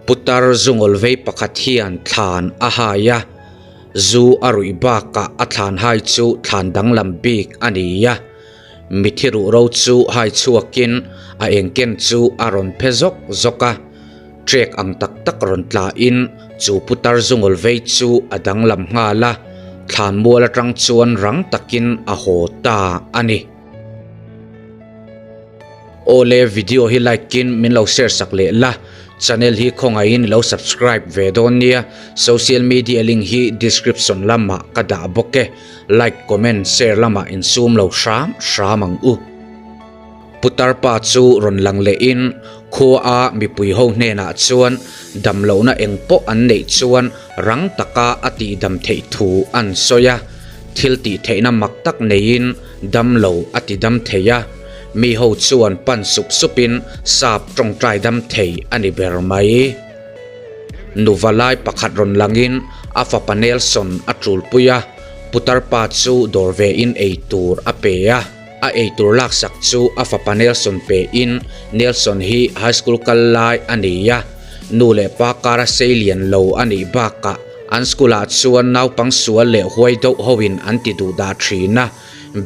Putar zungawl vei pakhat hian thlan a hai a, zu a ruih bakah a thlan hai chu thlan danglam bik a ni a. Mithi ruhro chu hai chhuakin a engken chu a rawn phe zawk zawk a, trek ang tak tak rawn tlain chu putar zungawl vei chu a danglam nghal a, thlan mual atang chuan rang takin a haw ta a ni. Awle video hi like in min lo share sak leh la, channel hi khawngaihin lo subscribe ve dawn nia, social media link hi description lamah ka dah bawk e, like comment share lamah insum lo hram hram ang u. Putar pa chu rawn lang leh in khua a mipui ho hnenah chuan damlohna eng pawh an neih chuan rang taka a tihdam theih thu an sawi a, thil tih theihna mak tak neiin dam lo a ti dam thei a, mi ho chuan pan sup supin sap tawngtai dam thei a ni ber mai. Nuva lai pakhat rawn langin a fapa Nelson a tulpui a, putar pa chu dawr vein ei tur a pe a, a ei tur laksak chu a fapa Nelson pein Nelson hi high school kal lai a ni a, nu leh pa kara sei lian lo a nih bakah An school ah chuan naupang sual leh huai deuh ho in an ti duh dah thin a,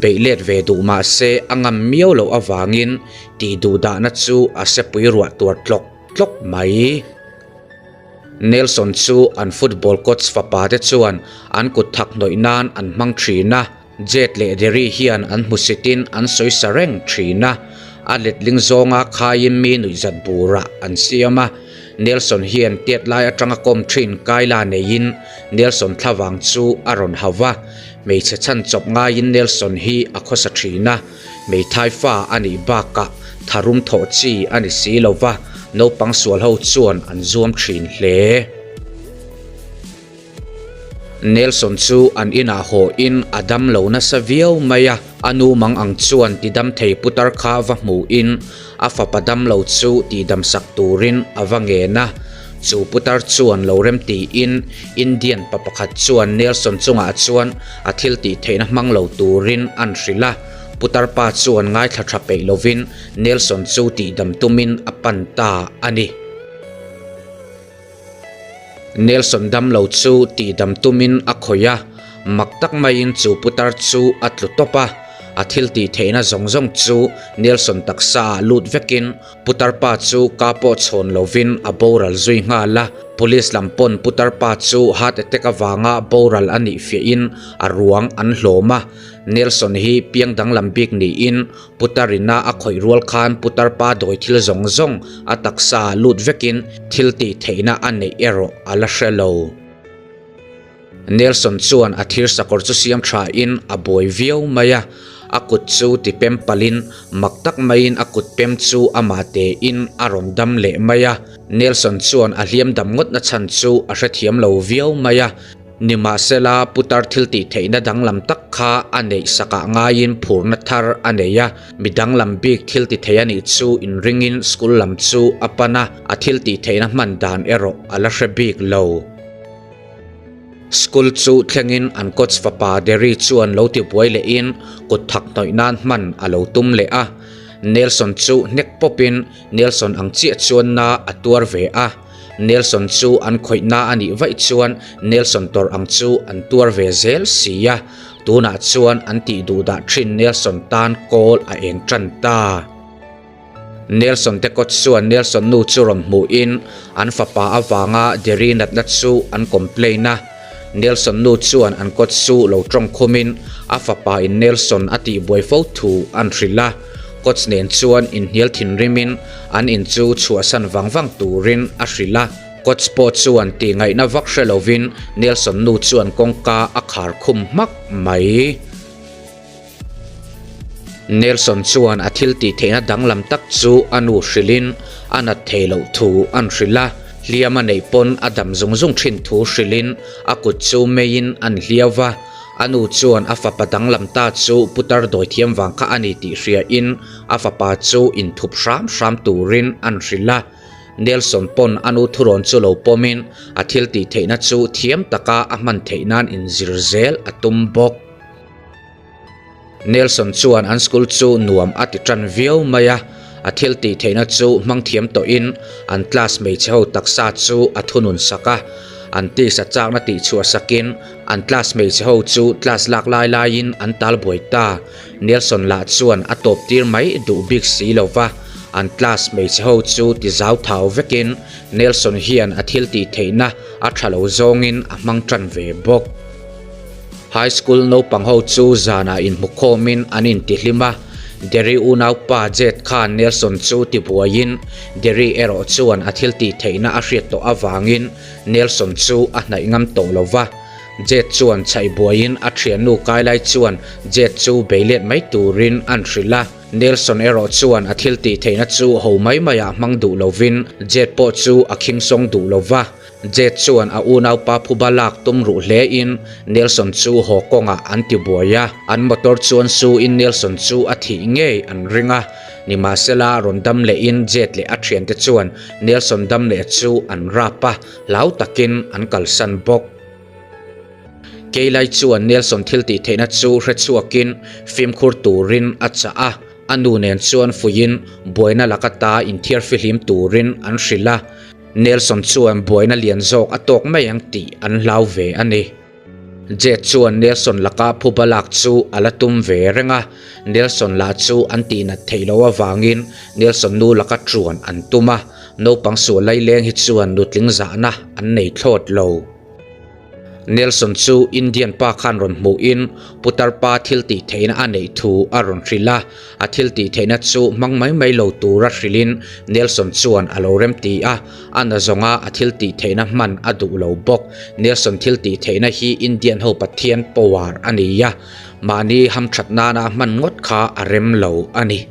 beih let ve duh mah se a ngam miau loh avangin tih duh dahna chu a sepui ruah tuar tlawk tlawk mai. Nelson chu an football coach fapa te chuan an kut thak hnawih nan an hmang thin a, Jet leh Derry hian an hmusit in an sawi sa reng thin a, a letling zawnga khaiin mi nuihzat burah an siam a. Nelson hian tiat lai atanga kawm thin Kayla neiin Nelson thlavang chu a rawn hau va, hmeichhe chhan chawp ngaiin Nelson hi a khawsa thin a, hmeithai fa a nih bakah tharum thawh chi a ni si lo va, naupang sual ho chuan an zuam thin hle. Nelson chu an inah haw in a dam lo nasa viau mai a, a nu mang ang chuan tidam thei putar kha va hmu in a fapa dam lo chu tihdam sak turin a va ngen a. Chu putar chuan lo rem tiin Indian pa pakhat chuan Nelson chungah chuan a thil tih theihna hmang lo turin an hrilh a, putar pa chuan ngaithla tha peih lovin Nelson chu tihdam tumin a pan ta a ni. Nelson damlo chu tihdam tumin a khawih a, mak tak maiin chu putar chu a tlu tawp a, a thil tih theihna zawng zawng chu Nelson taksa ah lut vekin putar pa chu ka pawh chhawn lovin a boral zui nghal a, police lam pawn putar pa chu heart attack avanga boral a nih fiahin a ruang an hlawm a, Nelson hi piang danglam bik niin Putarina a khawih rual khan putar pa dawi thil zawng zawng a taksa lut vekin thil tih theihna a neih erawh a la hre lo. Nelson chuan a thir sakawr chu siam thain a buai viau mai a, a kut chu ti pem palhin mak tak maiin a kut pem chu amah tein a rawn dam leh mai a. Nelson chuan a hliam dam ngawtna chhan chu a hrethiam lo viau mai a. Nimahsela, putar thil tih theihna danglam tak kha a neih sakah ngaiin phurna thar a nei a, mi danglam bik thil ti thei a nih chu inringin school lam chu a pan a, a thil tih theihna hman dan erawh a la hre bik lo. School chu thlengin an coach fapa Derry chuan lo tibuai lehin kut thak hnawih nan hman a lo tum leh a, Nelson chu hnek pawpin Nelson ang chiah chuan na a tuar ve a. Nelson chu an khawihna a nih vaih chuan Nelson tawrh ang chu an tuar ve zel si a, tunah chuan an tih duh dah thin Nelson tan kawl a eng tan ta. Nelson te kawt chuan Nelson nu chu rawn hmuhin an fapa avanga Derry natna chu an complain a, Nelson nu chuan an kawt chu lo tawng khumin a fapa in Nelson a tihbuai fo thu an hrilh a, Coach nen chuan inhnial thinrimin an in chu chhuahsan vang vang turin a hrilh a, coach pawh chuan tihngaihna vak hre lovin Nelson nu chuan kawngka a khar khum hmak mai. Nelson chuan a thil tih theihna danglam tak chu a nu hrilhin a nat thei loh thu an hrilh a, hliam a neih pawn a dam zung zung thin thu hrilhin a kut chu meiin an hliau va, A nu chuan a fapa danglam ta chu putar dawithiam vang kha a ni tih hriain a fapa chu inthup hram hram turin an hrilh a. Nelson pawn a nu thurawn chu lo pawmin a thil tih theihna chu thiam taka a hman theih nan inzir zel a tum bawk. Nelson chuan an school chu nuam a ti tan viau mai a, A thil tih theihna chu hmang thiam tawhin an class hmeichhe ho taksa chu a thunun sak a, an tisa chakna tih chhuah sakin an class hmeichhe ho chu class lak lai laiin an tal buai ta. Nelson lah chuan a tawp tir mai duh bik si lo va, an class hmeichhe ho chu ti zau thau vekin Nelson hian a thil tih theihna a tha lo zawngin a hmang tan ve bawk. High school naupang ho chu zanah inhmukhawmin an intihlim a, Derry unaupa Jed khan Nelson chu tibuaiin Derry erawh chuan a thil tih theihna a hriat tawh avangin Nelson chu a hnaih ngam tawh lo va. Jed chuan chhaihbuaiin a thiannu kai lai chuan Jed chu beilet mai turin an hrilh a. Nelson erawh chuan a thil tih theihna chu ho mai maiah hmang duh lovin Jed pawh chu a khingsawng duh lo va. Jed chuan a unaupa phuba lak tum ruh hlein Nelson chu haw kawngah an ti buai a, an motor chuan su in Nelson chu a thih ngei an ring a. Nimahsela rawn dam lehin Jed leh a thiante chuan Nelson dam leh chu an rap a, hlau takin an kalsan bawk. Keilai chuan Nelson thil tih theihna chu hre chhuakin fimkhur turin a chah a, a nu nen chuan fuiin buaina laka ta inthiar fihlim turin an hrilh a. Nelson chuan buaina lian zawk a tawk mai ang tih an hlau ve a ni. Jade chuan Nelson laka phuba lak chu a la tum ve reng a, Nelson lah chu an tihnat theih loh avangin Nelson nu laka ṭuan an tum a, naupang sual laileng hi chuan nutling zahna an nei thlawt lo. Nelson chu Indian pa khan rawn hmuhin putar pa thil tih theihna a neih thu a rawn hrilh a, a thil tih theihna chu hmang mai mai lo tura hrilhin Nelson chuan a lo remti a, a na zawnga a thil tih theihna hman a duh lo bawk. Nelson thil tih theihna hi Indian ho Pathian power a ni a, mahni hamthat nana hman ngawt kha a rem lo a ni.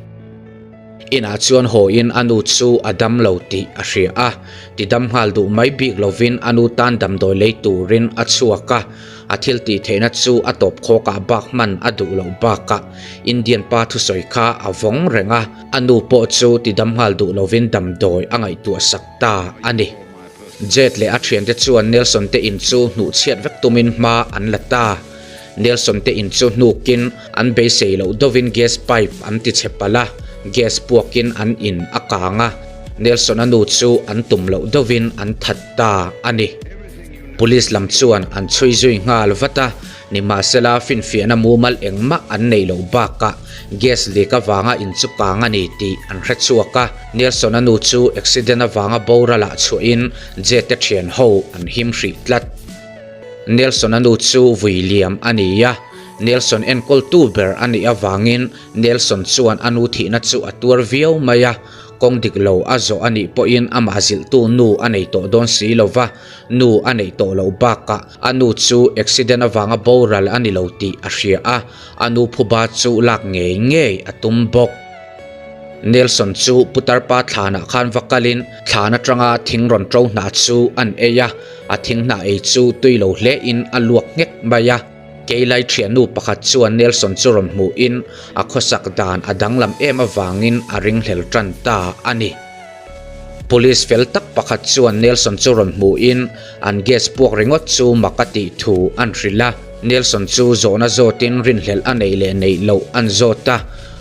Inah chuan hawiin a nu chu a dam lo tih a hria a, ti dam nghal duh mai bik lovin a nu tan damdawi lei turin a chhuak a, a thil tih theihna chu a tawp khawkah bak hman a duh loh bakah Indian pa thusawi kha a vawng reng a, a nu pawh chu ti dam nghal duh lovin damdawi a ngaihtuah sak ta a ni. Jade leh a thiante chuan Nelson te in chu hnuhchhiat vek tumin hma an la ta. Nelson te in chu hnukin an beisei loh deuhin gas pipe an ti chhe palh a, gas puakin an in a kang a, Nelson-a nu chu an tum loh deuhin an that ta a ni. Police lam chuan an chhui zui nghal vat a, nimahsela finfiahna mumal engmah an neih loh bakah gas leak avanga in chu kang a ni tih an hre chhuak a, Nelson-a nu chu accident avanga boralah chhuahin Jade-te thian ho an him hrih tlat. Nelson-a nu chu vui liam a ni a, Nelson enkawltu ber a nih avangin Nelson chuan a nu thihna chu a tuar viau mai a, kawng dik lo a zawh a nih pawhin amah zilhtu nu a nei tawh dawn si lo va, nu a neih tawh loh bakah a nu chu accident avanga boral a ni lo tih a hria a, a nu phuba chu lak ngei ngei a tum bawk. Nelson chu putar pa thlanah khan va kalin thlan atanga thing rawn ṭo hnah chu an ei a, A thing hnah ei chu tui lo hle in a luak nghek mai a. Keilai thiannu pakhat chuan Nelson chu rawn hmuhin a khawsak dan a danglam em avangin a ringhlel tan ta a ni. Police fel tak pakhat chuan Nelson chu rawn hmuhin an gas puak ringawt chu mak a tih thu an hrilh a. Nelson chu zawhna zawtin rinhlelh a neih leh neih loh an zawt a.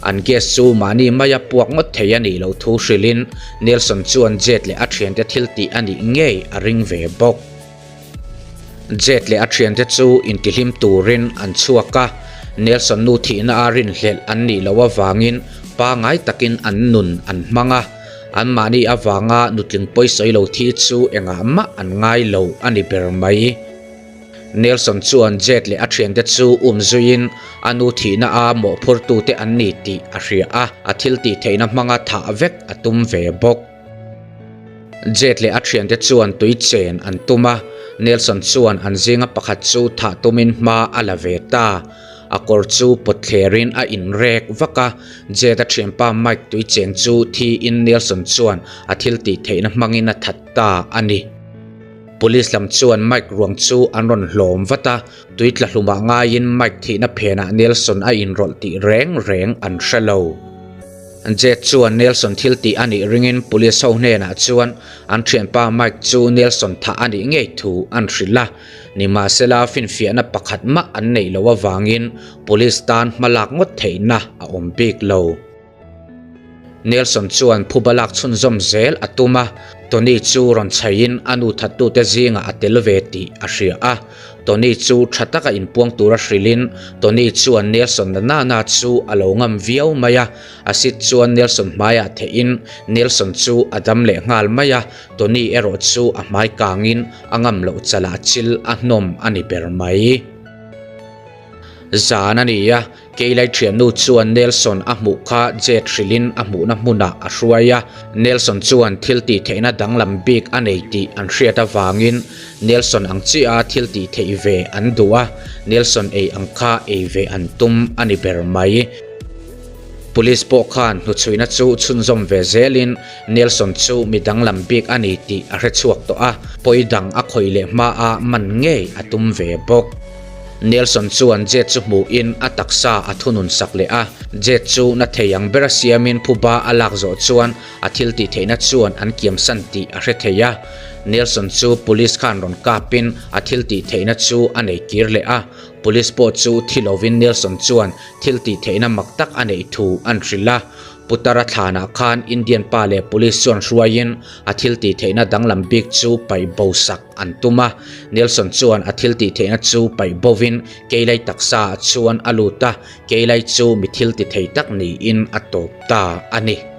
An gas chu mahni maia puak ngawt thei a nih loh thu hrilhin Nelson chuan Jade leh a thiante thil tih a nih ngei a ring ve bawk. Jade leh a thiante chu intihlim turin an chhuak a, Nelson nu thihna a rinhlelh an nih loh avangin pangai takin an nun an hmang a, anmahni avanga nutling pawisawi lo thi chu engah mah an ngai lo a ni ber mai. Nelson chuan Jade leh a thiante chu um zuiin a nu thihna a mawhphurtute an ni tih a hria a, a thil tih theihna hmanga thah vek a tum ve bawk. Jade leh a thiante chuan tui chen an tum a, Nelson chuan an zinga pakhat chu thah tumin hma a la ve ta. A kawr chu pawt thlerin a inrek vak a, Jade-a thianpa Mike tui cheng chu thiin Nelson chuan a thil tih theihna hmangin a that ta a ni. Police lam chuan Mike ruang chu an rawn hlawm vat a, tui tla hlumah ngaiin Mike thihna phenah Nelson a inrawlh tih reng reng an hre lo. Jade chuan Nelson thil tih a nih ringin police ho hnenah chuan an thianpa Mike chu Nelson thah a nih ngei thu an hrilh a, nimahsela finfiahna pakhat mah an neih loh avangin police tan hmalak ngawt theihna a awm bik lo. Nelson chuan phuba lak chhunzawm zel a tum a, Tony chu rawn chhaiin a nu thattute zingah a tel ve tih a hria a. Tony chu tha taka inpuang tura hrilhin Tony chuan Nelson na nana chu a lo ngam viau mai a, acid chuan Nelson hmaiah theihin Nelson chu a dam leh nghal mai a, Tony erawh chu a hmai kangin a ngam loh chalah chil a hnawm a ni ber mai. Zan a ni a, Keilai thiannu chuan Nelson a hmuh kha jet hrilhin a hmuhna hmunah a hruai a. Nelson chuan thil tih theihna danglam bik a nei tih an hriat avangin Nelson ang chiah a thil tih theih ve an duh a, Nelson ei ang kha ei ve an tum a ni ber mai. Police pawh khan hnuchhuihna chu chhunzawm ve zelin Nelson chu mi danglam bik a ni tih a hrechhuak tawh a, pawi dang a khawih leh hmaa man ngei a tum ve bawk. Nelson chuan Jet chu hmuhin a taksa a thunun sak leh a, Jet chu na thei ang bera siamin phuba a lak zawh chuan a thil tih theihna chuan an kiamsan tih a hre thei a. Nelson chu police khan rawn kapin a thil tih theihna chu a nei kir leh a, police pawh chu thi lovin Nelson chuan thil tih theihna mak tak a neih thu an hrilh a. Putara thlanah khan Indian pa leh police chuan hruaiin a thil tih theihna danglam bik chu paih bo sak an tum a. Nelson chuan a thil tih theihna chu paih bovin Keilai taksa ah chuan a lut a, Keilai chu mi thil ti thei tak niin a tawp ta a ni.